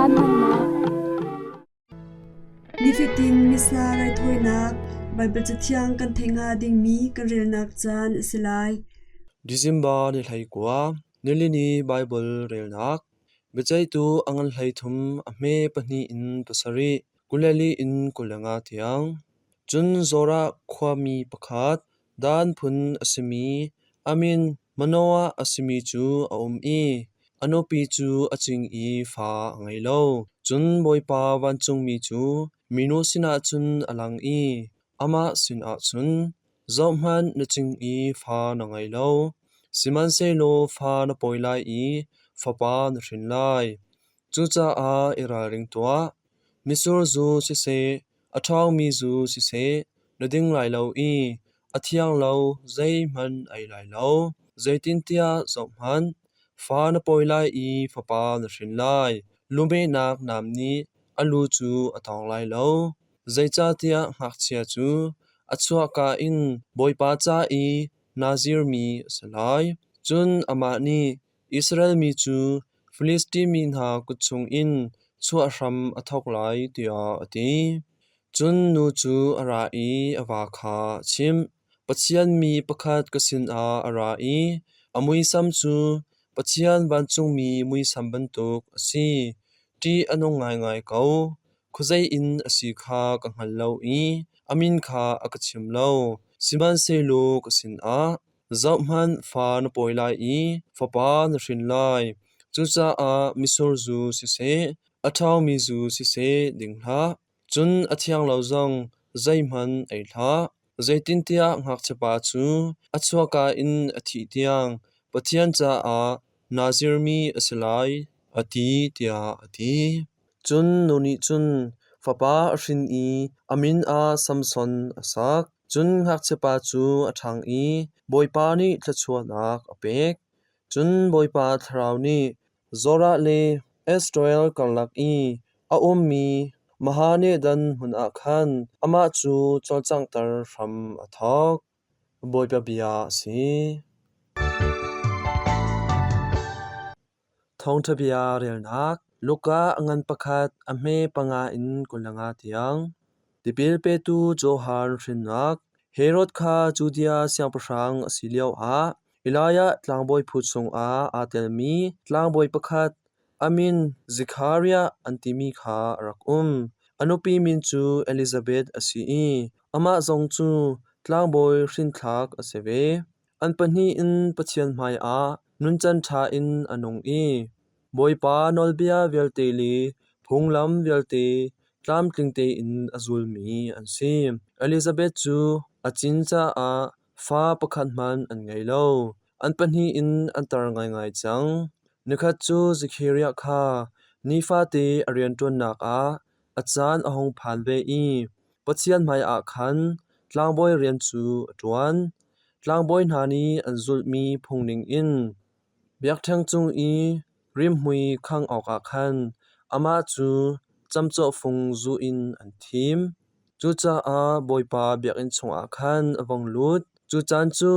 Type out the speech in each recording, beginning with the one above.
Caan hmannak. Nifatin Missa raithawinak Baibal Cathiang kan theih hnga dingmi kan relnak caan a si lai. December ni 19, nilini Baibal relnak. Biaceihtu a ngan 33 a hme pahnih in pasarih, 24 in 25 tiang. Cun Zorah khuami pakhat, Dan phun a simi, a min Manoah a simi cu a um i a nupi cu a cing i fa a ngei lo. Cun Bawipa vancungmi cu minu sinah cun a lang i amah sinah cun, “Zohhmanh, na cing i fa na ngei lo, sihmanhsehlaw fa na pawi lai i fapa na hrin lai. Cucaah i ralring tuah. Mitsur zu siseh, a ṭhawngmi zu siseh, na ding lai lo i a thiang lo zeihmanh ei lai lo. Zeitintiah zohhmanh, fa na pawi lai i fapa na hrin lai. Lumehnak nam nih a lu cu a tawng lai lo. Zeicahtiah ngakchia cu a chuahka in Bawipa ca i Nazir mi a si lai. Cun amah nih Israel mi cu Filistin mi hna kut chungin chuah hram a thawk lai tiah a ti. Cun nu cu a ra i a va kha a chimh. Pathian mi pakhat ka sinah a ra i a muisam cu Pathian vancungmi muisam bantuk a si. Ṭih a nung ngaingai ko. Khuazei in a si kha ka hngal lo i a min kha a ka chim lo. Sihmanhsehlaw ka sinah, Zohhmanh, fa na pawi lai i fapa na hrin lai. Cucaah mitsur zu siseh, a ṭhawngmi zu siseh ding hlah. Cun a thiang lo zong zeihmanh ei hlah. Zeitintiah ngakchiapa cu a chuahka in a thih tiang Pathian caah Nazir mi a si lai, a ti, tiah a ti. Cun nu nih cun fapa a hrin i a min ah Samson a sak. Cun ngakchiapa cu a ṭhang i Bawipa nih thluachuahnak a pek. Cun Bawipa Thlarau nih Zorah le Eshtaol karlak i a ummi Mahaneh-dan hmun ah khan amah cu cawlcanghter hram a thawk. Bawipa bia a si. Thawngṭha bia relnak Luka a ngan pakhat a hme panga in 25 tiang. Tipil petu Johan hrinnak Herod kha Judea siangpahrang a si lioah Elijah tlangbawi phu chungah aa telmi tlangbawi pakhat a min Zekhariah an timi kha a rak um. A nupi min cu Elizabeth a si i amah zong cu tlangbawi hrinthlak a si ve. An pahnih in Pathian hmaiah nuncan ṭha in a nung i Bawipa nawlbia vialte le phunglam vialte tlamtling tein a zulmi an si. Elizabeth cu a cin caah fa pakhat hmanh an ngei lo. An pahnih in an tar ngaingai cang. Nikhat cu Zekhariah kha nifate a rianṭuannak ah a caan a hung phan ve i Pathian hmaiah khan tlangbawi rian cu a ṭuan. Tlangbawi hna nih an zulhmi phung ningin biakṭheng cung i rimhmui khangh awkah khan amah cu camcawhfung zuh in an thim. Cucaah Bawipa biakinn chungah khan a vung lut. Cu caan cu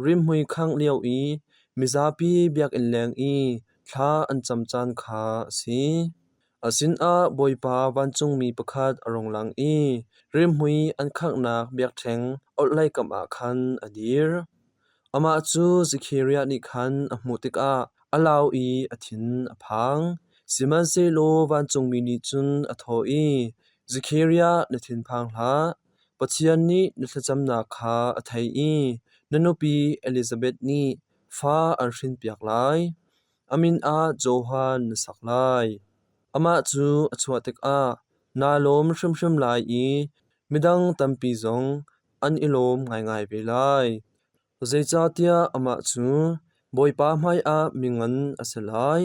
rimhmui khangh lio i mizapi biakinn leng i thla an cam caan kha a si. A sinah Bawipa vancungmi pakhat a rung lang i rimhmui an khanghnak biakṭheng orhlei kamah khan a dir. Amah cu Zekhariah nih khan a hmuh tikah a lau i a thin a phang. Sihmanhsehlaw vancungmi nih cun a thawh i, Zekhariah, na thinphang hlah. Pathian nih na thlacamnak kha a theih i na nupi Elizabeth nih fa an hrinpiak lai. A min ah Johan na sak lai. Amah cu a chuah tikah naa lawm hrimhrim lai i midang tampi zong an i lawm ngaingai ve lai. Zeicahtiah amah cu Bawipa hmaiah mingan a si lai.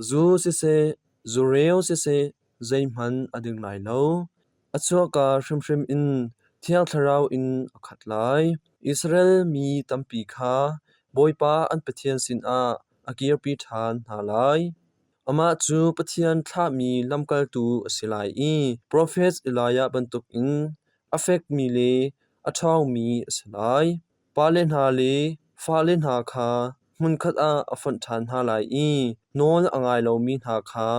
Zu siseh, zureu siseh, zeihmanh a ding lai lo. A chuahka hrimhrim in Thiang Thlarau in a khat lai. Israel mi tampi kha Bawipa an Pathian sinah a kirpi ṭhan hna lai. Amah cu Pathian thlahmi lamkaltu a si lai i profet Elijah bantukin a fekmi le a ṭhawngmi a si lai. Pale hna le fale hna kha hmunkhat ah a fonh ṭhan hna lai i nawl a ngai lomi hna kha.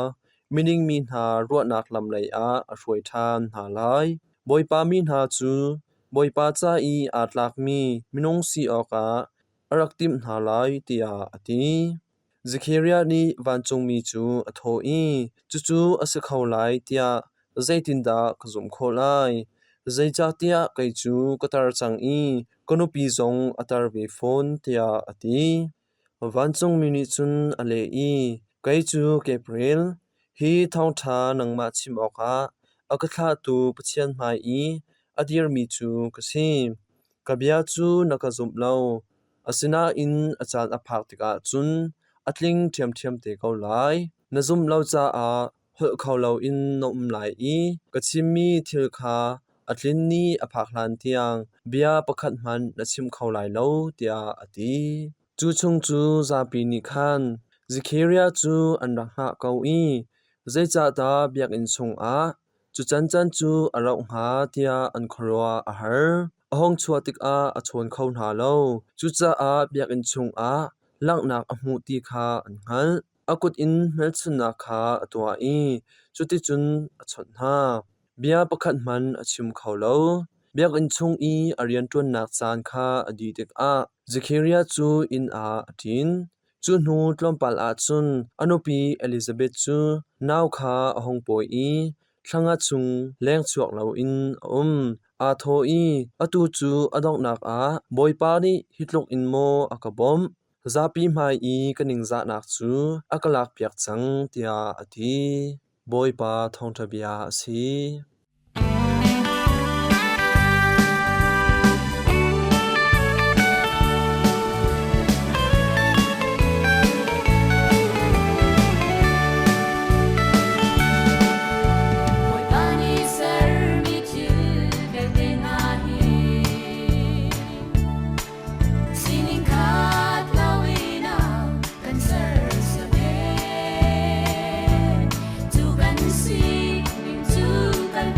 mining mi hna ruahnak lam leiah a hruai ṭhan hna lai. Bawipa mi hna cu Bawipa ca i aa tlakmi minung si awkah a rak timh hna lai, tiah a ti. Zekhariah nih vancungmi cu a thawh i, Cucu a si kho lai tiah zeitindah ka zumh khawh lai? Zeicahtiah kei cu ka tar cang i ka nupi zong a tar ve fawn, tiah a ti. Vancungmi nih cun a leh i, Kei cu Gabriel, hi thawngṭha nangmah chim awkah a ka thlahtu Pathian hmai i a dirmi cu ka si. Ka bia cu na ka zumh lo, asinain a caan a phak tikah cun a tling ṭhiamṭhiam te ko lai. Na zumh lo caah holh kho loin na um lai i ka chimmi thil kha a tlin ni a phak hlantiang bia pakhat hmanh na chim kho lai lo, tiah a ti. Cu chung cu zapi nih khan Zekhariah cu an rak hngah ko i zeicahdah biakinn chungah cu cancan cu a rauh hnga tiah an khuaruah a har. A hung chuah tikah a chawn kho hna lo. Cucaah biakinn chungah langhnak a hmuh ti kha an hngalh. A kut in hmelchunhnak kha a tuah i cuticun a chawnh hna. Bia pakhat hmanh a chim kho lo. Biakinn chung i a rianṭuannak caan kha a dih tikah Zekhariah cu inn ah a ṭin. Cu hnu tlawmpal ah cun a nupi Elizabeth cu nau kha a hung pawi i thla nga chung lengchuak loin a um. Aa thawh i, Atu cu a donghnak ah Bawipa nih hi tluk in maw a ka bawmh? Zapi hmai i ka ningzahnak cu a ka lakpiak cang, tiah a ti. Bawipa thawngṭha bia a si. Bawipa nih sermi thil vialte hna hi Sining khat loin a kan sersiam ee. Cu kan sining cu kan.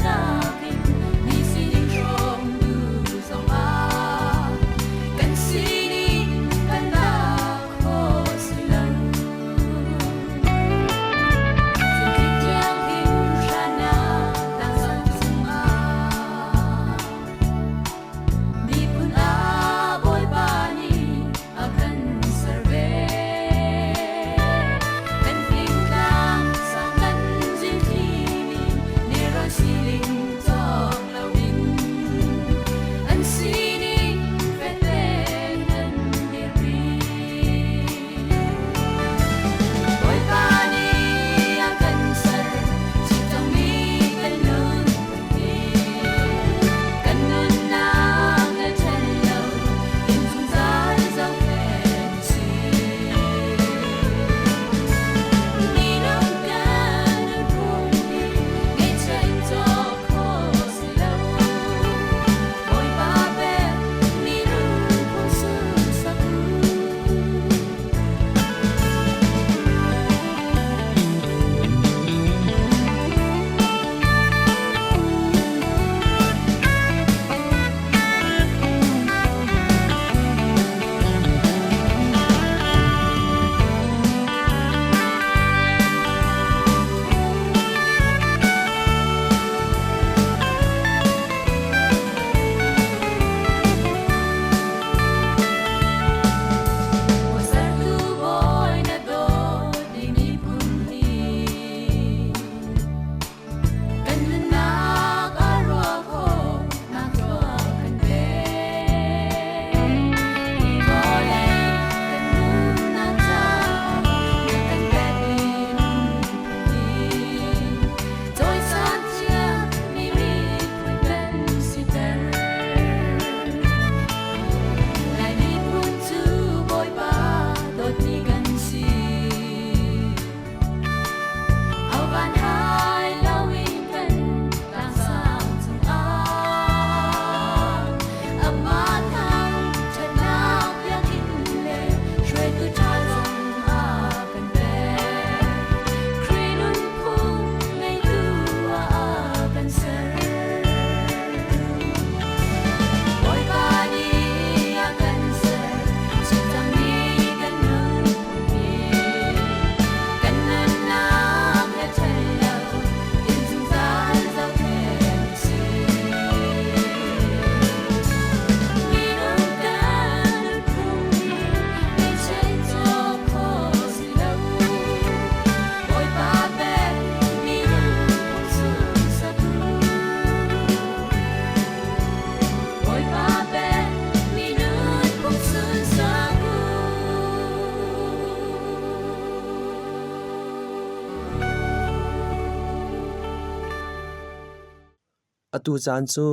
Atu caan cu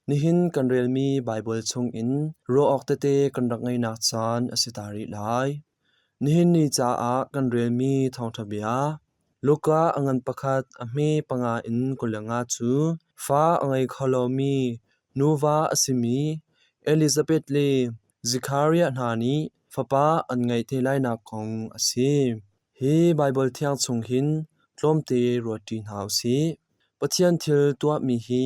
nihin kan relmi Baibal chungin ruah awk tete kan rak ngeihnak caan a si ta rih lai. Nihin ni caah kan relmi thawngṭha bia Luka a ngan pakhat a hme panga in 25 cu fa a ngei kho lomi nuva a simi Elizabeth le Zekhariah hna nih fapa an ngeih te lainak kong a si. Hi Baibal thiang chung hin tlawmte ruatṭi hna u sih. Pathian thil tuahmi hi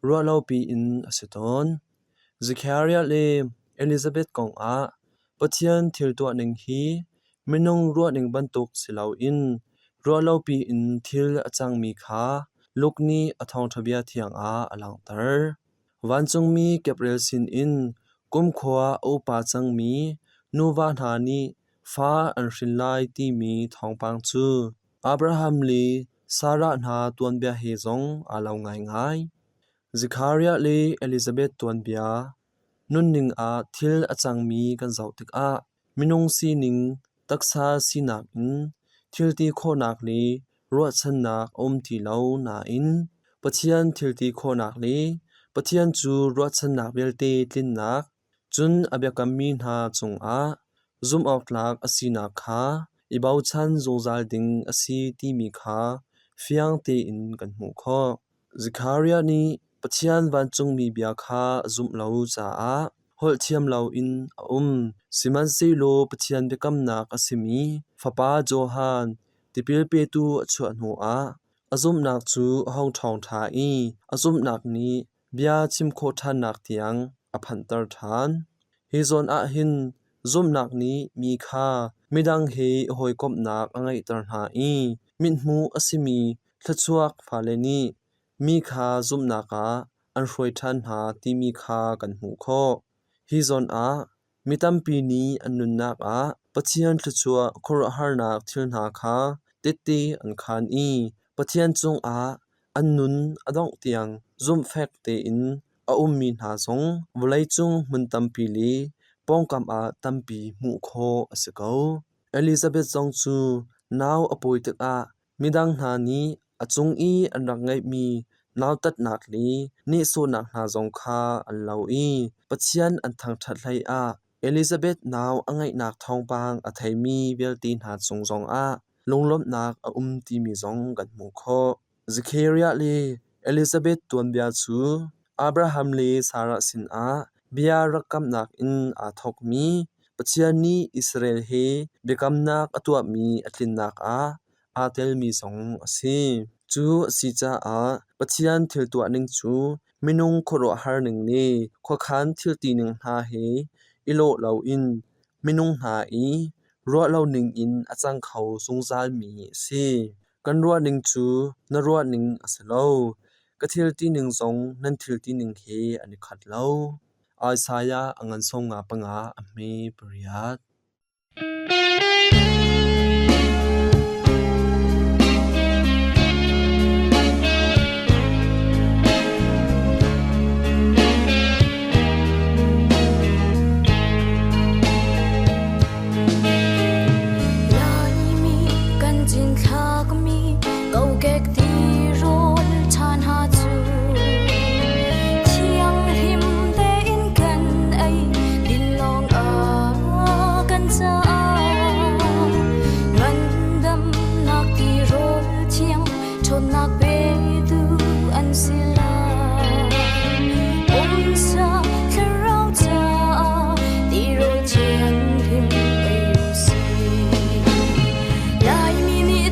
ruahlopi in a si tawn. Zekhariah le Elizabeth kongah Pathian thil tuahning hi minung ruahning bantuk si loin ruahlopi in thil a cangmi kha Luke nih a thawngṭha bia thiang ah a langhter. Vancungmi Gabriel sinin kumkhua a upa cangmi nuva hna nih fa an hrin lai timi thawngpang cu Abraham le Sarah hna tuanbia he zong aa lo ngaingai. Zekhariah le Elizabeth tuanbia nunning ah thil a cangmi kan zoh tikah minung sining, taksa sinak in thil ti khawhnak le ruahchannak a um ti lo nain Pathian thil ti khawhnak le Pathian cu ruahchannak vialte tlinnak, cun a biakammi hna cungah zumhawktlak a sinak kha i bochan zungzal ding a si timi kha fiang tein kan hmuh khawh. Zekhariah nih Pathian vancungmi bia kha a zumh lo caah holh thiam loin a um. Sihmanhsehlaw Pathian biakamnak a simi fapa Johan tipil petu a chuah hnuah a zumhnak cu a hung ṭhawng ṭha i a zumhnak nih bia chim khawh ṭhannak tiang a phanhter ṭhan. Hi zawn ah hin zumhnak nih mi kha midang he i hawikomhnak a ngeihter hna i mithmuh a simi thluachuak fale nih mi kha zumhnak ah an hruai ṭhan hna timi kha kan hmuh khawh. Hi zawn ah mi tampi nih an nunnak ah Pathian thluachuah khuaruahharnak thil hna kha tehte an khaan i Pathian cungah an nun a dongh tiang zumhfek tein a ummi hna zong vawleicung hmun tampi le pawngkam ah tampi hmuh khawh a si ko. Elizabeth zong cu nau a pawi tikah Midang hna nih a cung i an rak ngeihmi nautatnak le nehsawhnak hna zong kha an lo i Pathian an thangṭhat hleiah Elizabeth nau a ngeihnak thawngpang a theimi vialte hna cung zongah lunglawmhnak a um timi zong kan hmuh khawh. Zekhariah le Elizabeth tuanbia cu Abraham le Sarah sinah bia rak kamnak in aa thawkmi Pathian nih Israel he biakamnak a tuahmi a tlinnak ah aa telmi zong a si. Cu a si caah Pathian thil tuahning cu minung khuaruahhar ning le khuakhan thil tining hna he i lawh loin minung hna i ruah lo ningin a cang kho zungzalmi a si. Kan ruahning cu na ruahning a si lo. Ka thil tining zong nan thil tining he an i khat lo. Isaiah a ngan 55 a hme pariat. Laimi kan cinthlakmi kokek tirawl ṭha hna cu thianghlim tein kan ei din lawng ah kan caah ngandamnak tirawl thiang ṭhawnnak petu an si lai. Pumsa thlarau caah tirawl thianghlim ei u sih. Laimi nih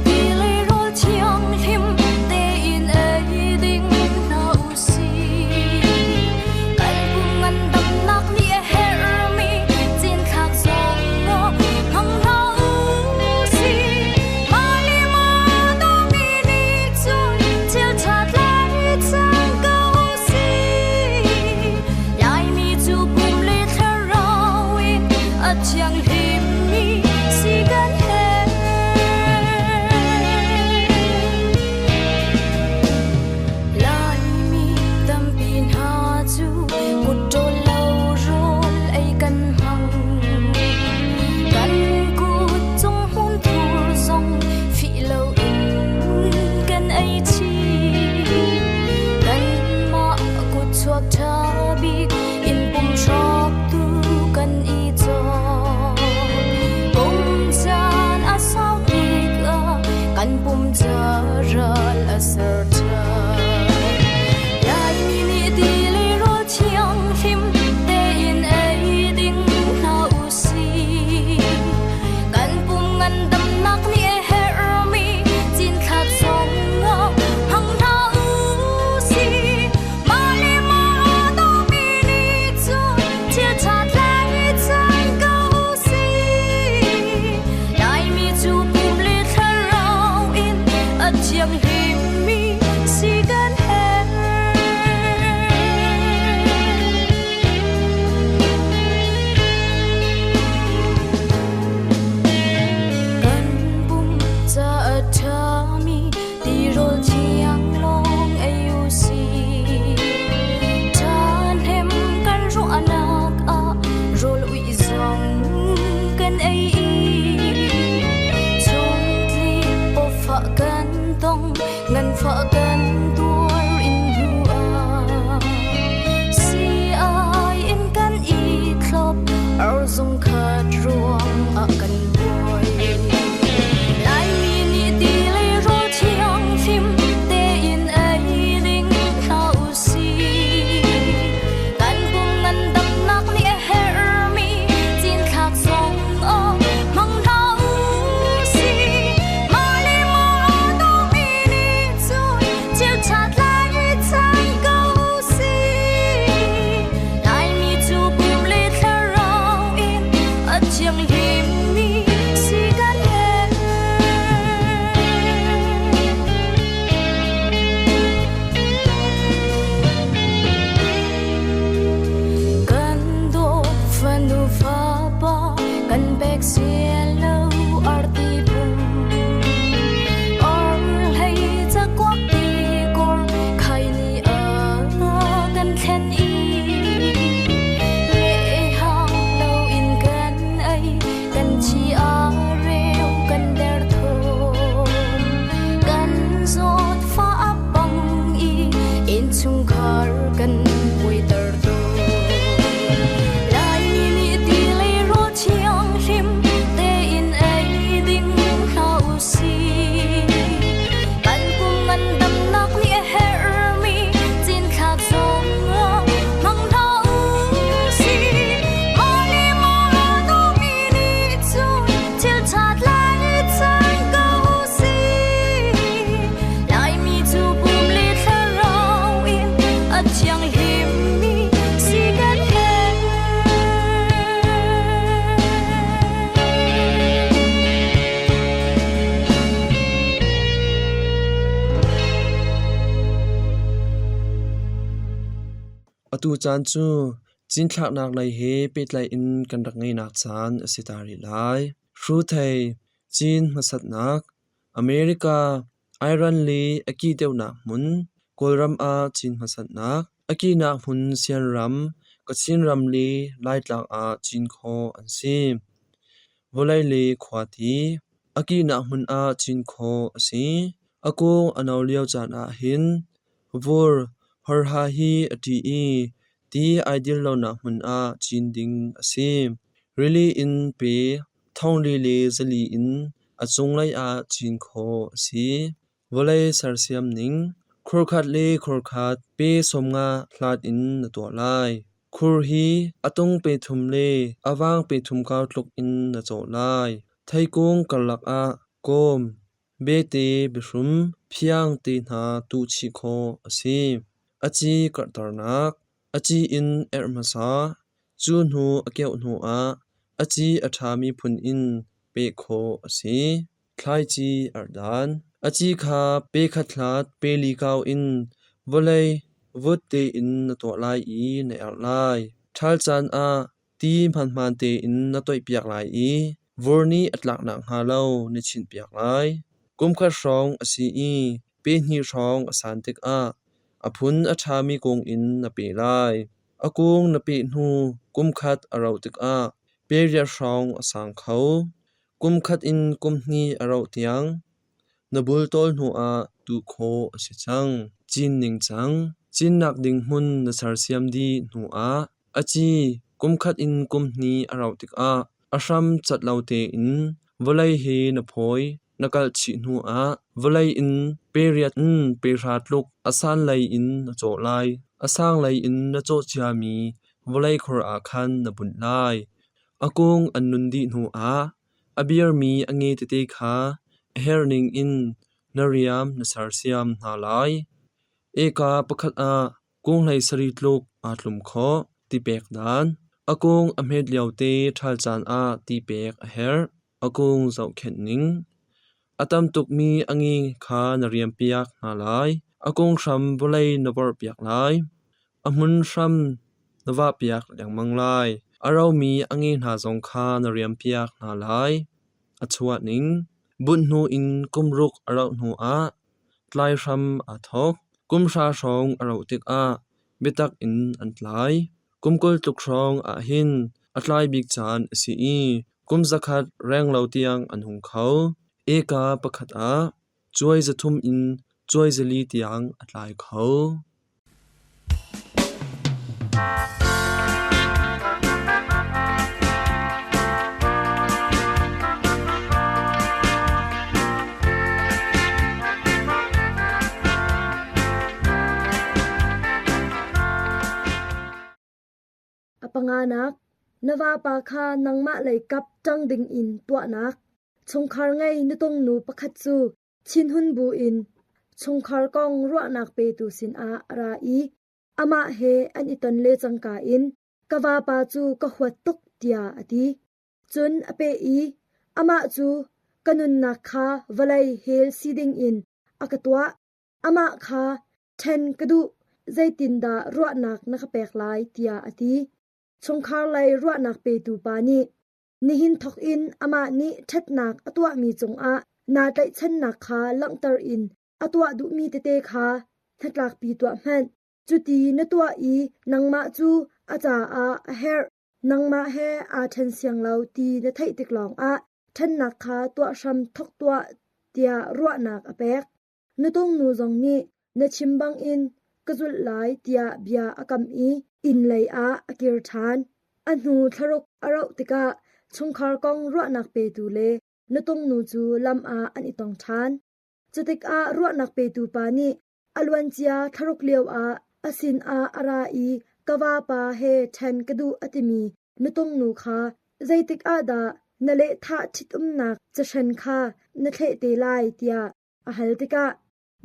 Atu caan cu cinthlaknak lei he pehtlaih in kan rak ngeihnak caan a si ta rih lai. Hruthei, cin hmasatnak, America, Iran le a kih deuhnak hmun, Kawlram ah cin hmasatnak, a kihnak hmun Sianram, Kachin ram le Laitlang ah cin khawh an si. Vawlei le khuati, a kihnak hmun ah cin khawh a si. A kung a no lio caan ah hin vur, horha hi a ṭih i ti ai dil lonak hmun ah cin ding a si. Rili in pe thongli le zali in a cunglei ah cin khawh a si. Vawlei sersiam ning khurkhat le khurkhat pe 50 hlat in na tuah lai. Khur hi a tung pe thum le a vang pe thum kau tluk in na cawh lai. Theikung karlak ah kawm, bete biahrum, phiang te hna tuh chih khawh a si. A ci karhternak, a ci in erh hmasa, cu hnu a keuh hnu ah a ci a ṭhami phun in peh khawh a si. Thlaici ardan, a ci kha pe khat hlat pe li kau in vawlei vut tein na tuah lai i na erh lai. Ṭhal caan ah ti hmaanhmaan tein na toihpiak lai i vur nih a tlak nakhnga lo na chinhpiak lai. Kum khat hrawng a si i pe hnih hrawng a san tikah a phun a ṭhami kung in na peh lai. A kung na peh hnu kum khat a rauh tikah pe riat hrawng a sang kho. Kum khat in kum hnih a rauh tiang na bultawl hnuah tuh khawh a si cang. Cin ningcang, cinnak ding hmun na sersiam dih hnuah a ci kum khat in kum hnih a rauh tikah a hram cat lo tein vawlei he na phawi, na kalh chih hnuah vawlei in pe riat in pe hra tluk a san lei in na cawh lai. A sang lei in na cawh ciami vawlei khor ah khan na bunh lai. A kung an nun dih hnuah a birmi a nge tete kha a herh ningin na riam na sersiam hna lai. Eka pakhat ah kung hlei sarih tluk aa tlum khawh. Ti pek dan. A kung a hmet liote ṭhal caan ah ti pek a herh. A kung zohkhenh ning. A tam tukmi a nge kha na riampiak hna lai. A kung hram vawlei na vorhpiak lai. A hmun hram na vahpiak lengmang lai. A romi a nge hna zong kha na riampiak hna lai. A chuah ning. Bunh hnu in kum ruk a rauh hnuah tlai hram aa thawk. Kum hra hrawng a rauh tikah biatak in an tlai. Kum 20 tluk hrawng ah hin a tlai bik caan a si i kum 100 renglo tiang an hung kho. Eka pakhat ah cuai 300 in cuai 400 tiang a tlai kho. A panganak, na vapa kha nangmah lei kap ṭang dingin tuahnak. Chungkhar ngei nutungnu pakhat cu thinhun buin chungkhar kong ruahnak petu sinah a ra i amah he an i ton le cangka in ka vapa cu ka huat tuk tiah a ti. Cun a peh i amah cu ka nunnak kha vawlei hel si dingin a ka tuah. Amah kha ṭhen ka duh, zeitindah ruahnak na ka pek lai tiah a ti. Chungkhar lei ruahnak petu pa nih nihin thawkin amah nih ṭhatnak a tuahmi cungah naa tlaihchannak kha langhter in a tuah duhmi tete kha hnatlakpi tuah hmanh. Cuti na tuah i nangmah cu a caah a herh, nangmah he aa ṭhen siang lo ti na theih tik lawngah ṭhennak kha tuah hram thawk tuah tiah ruahnak a pek. Nutung nu zong nih na chim bangin ka zulh lai tiah bia a kam i inn lei ah a kir ṭhan. A hnu thlaruk a rauh tikah chungkhar kong ruahnak petu le nutung nu cu lam ah an i tong ṭhan. Cutikah ruahnak petu pa nih a luancia thlaruk lioah a sinah a ra i ka vapa he ṭhen ka duh a timi nutung nu kha zeitik ah dah na lehthah ṭhitumnak cahren kha na thleh te lai tiah a hal tikah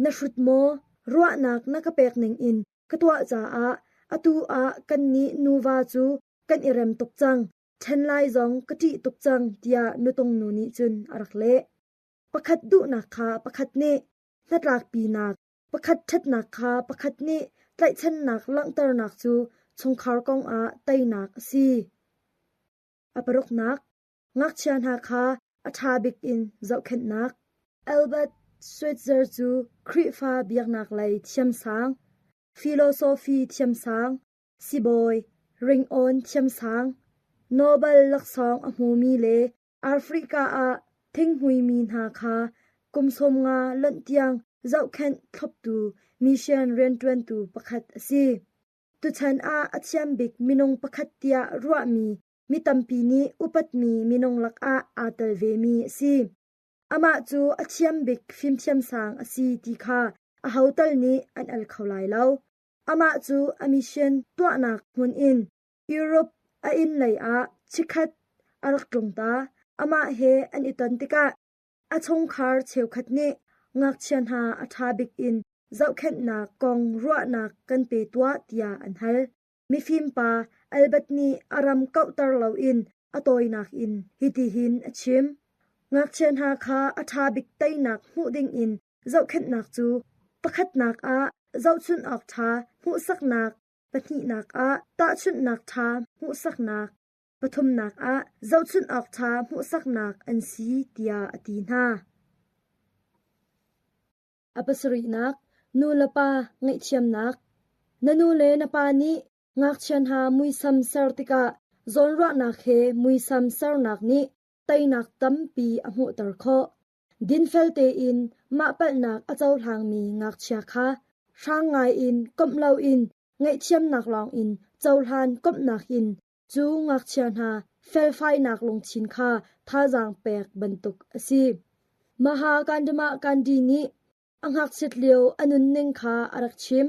na hrut maw ruahnak na ka pek ningin ka tuah caah atu ah kannih nuva cu kan i rem tuk cang ṭhen lai zong ka ṭih tuk cang tiah nutung nu nih cun a rak leh. Pakhat duhnak kha pakhat nih hnatlakpinak, pakhat ṭhatnak kha pakhat nih tlaihchannak langhternak cu chungkhar kongah teinak a si. A paruknak, ngakchia hna kha a ṭha bik in zohkhenhnak. Albert Schweitzer cu Khrihfa biaknak lei thiamsang, philosophy thiamsang, sibawi, ringawn thiamsang, Nobel laksawng a hmumi le Africa ah thinghmuimi hna kha kum 50 lonh tiang zohkhenh thloptu mission rianṭuantu pakhat a si. Tuchan ah a thiam bik minung pakhat tiah ruahmi mi tampi nih upatmi minung lakah aa tel vemi a si. Amah cu a thiam bik fimthiamsang a si ti kha aho tal nih an al kho lai lo. Amah cu a mission tuahnak hmun in Europe a inn lei ah chikkhat a rak tlung ta. Amah he an i ton tikah a chungkhar cheukhat nih ngakchia hna a ṭha bik in zohkhenhnak kong ruahnak kan pe tuah tiah an hal. Mifim pa Albert nih a ram kauhter loin a tawinak in hitihin a chim. Ngakchia hna kha a ṭha bik teinak hmuh dingin zohkhenhnak cu pakhatnak ah zohchunh awk ṭha hmuhsaknak, pahnihnak ah tahchunhnak ṭha hmuhsaknak, pathumnak ah zohchunh awk ṭha hmuhsaknak an si tiah a ti hna. A pasarihnak, nu le pa ngaihthiamnak. Na nu le na pa nih ngakchia hna muisam ser tikah zawnruahnak he muisam sernak nih teinak tampi a hmuhter khawh. Dinfel tein mah palhnak a cohlangmi ngakchia kha hrang ngaiin komh loin ngaihthiamnak lawngin cohlan komhnak in cu ngakchia hna felfainak lungthin kha thazaang pek bantuk a si. Maha Gandhi nih a ngakchiat lio a nunning kha a rak chim.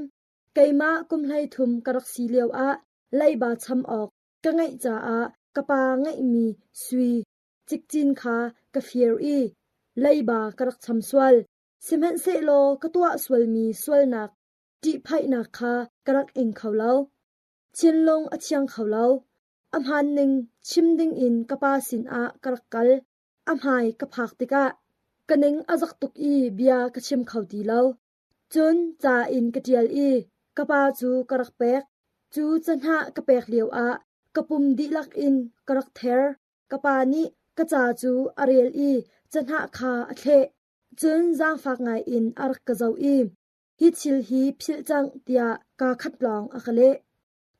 Keimah kum 13 ka rak si lioah leiba cham awk ka ngeih caah ka pa ngeihmi sui cikcin kha ka fir i leiba ka rak cham sual. Sihmanhsehlaw ka tuah sualmi sualnak ṭihphaihnak kha ka rak ing kho lo. Thinlung a thiang kho lo. A hmaan ning chim dingin ka pa sinah ka rak kal. A hmai ka phak tikah ka ning a zak tuk i bia ka chim kho ti lo. Cun ca in ka ṭial i ka pa cu ka rak pek. Cu cahnah ka pek lioah ka pum dihlak in ka rak ther. Ka pa nih ka ca cu a rel i cahnah kha a thleh. Cun zaangfak ngaiin a rak ka zoh i, “Hi thil hi philh cang,” tiah kaa khat lawng a ka leh.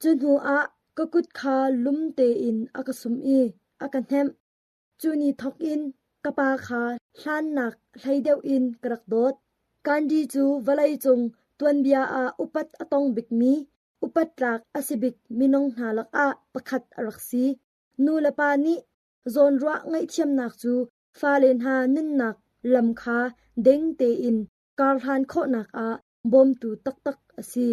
Cu hnuah ka kut kha lum tein a ka sum i a ka hnemh. Cu ni thawk in ka pa kha hlannak hlei deuh in ka rak dawt. Gandhi cu vawleicung tuanbia ah upat a tong bikmi, upat tlak a si bik minung hna lakah pakhat a rak si. Nu le pa nih zawnruah ngaihthiamnak cu fale hna nunnak lam kha ding tein karhlan khawhnak ah bawmtu taktak a si.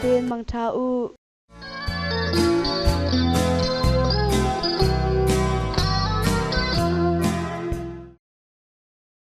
tein mangṭha u.